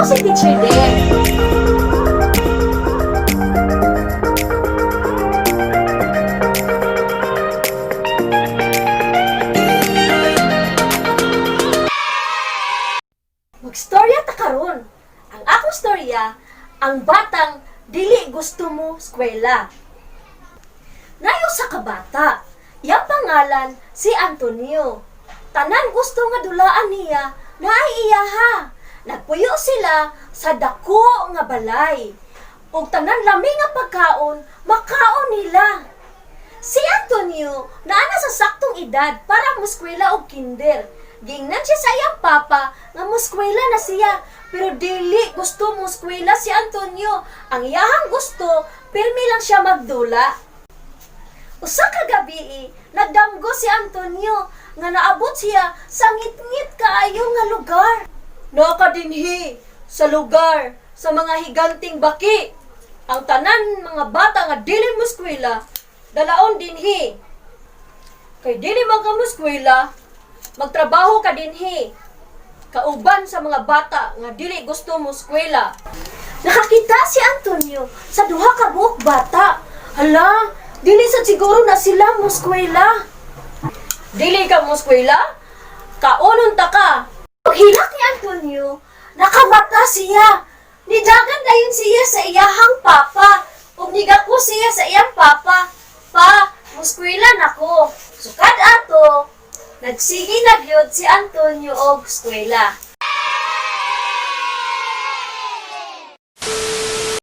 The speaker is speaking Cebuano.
Ako si Teacher Deng. Magstorya ta karon. Ang akong storya, ang batang dili gusto mo eskwela. Nayo sa kabata, iyang pangalan si Antonio. Tanan gusto nga dulaan niya na ay iyaha. Nagpuyo sila sa dako nga balay. Ug tanan lami nga pagkaon, makaon nila. Si Antonio naa na sa saktong edad para muskwela og kinder. Giingnan siya sa iyang papa nga muskwela na siya, pero dili gusto muskwela si Antonio. Ang iyahang gusto, pirmi lang siya magdula. Usa ka gabii, nagdamgo si Antonio nga naabot siya sa ngitngit kaayo nga lugar. Nakadinhi sa lugar sa mga higanting baki. Ang tanan mga bata nga dili muskwela, dalaon dinhi. Kay dili man ka muskwela, magtrabaho ka dinhi. Kauban sa mga bata nga dili gusto muskwela. Nakakita si Antonio sa duha ka buok bata. Hala, dili sad siguro na sila muskwela. Dili ka muskwela? Kaunon ta ka. Paghilak ni Antonio, nakamata siya. Nidagan dayon siya sa iyahang papa. Ug nigako siya sa iyang papa. "Pa, muskwela nako." Sukad ato, nagsige na gyud si Antonio og eskwela.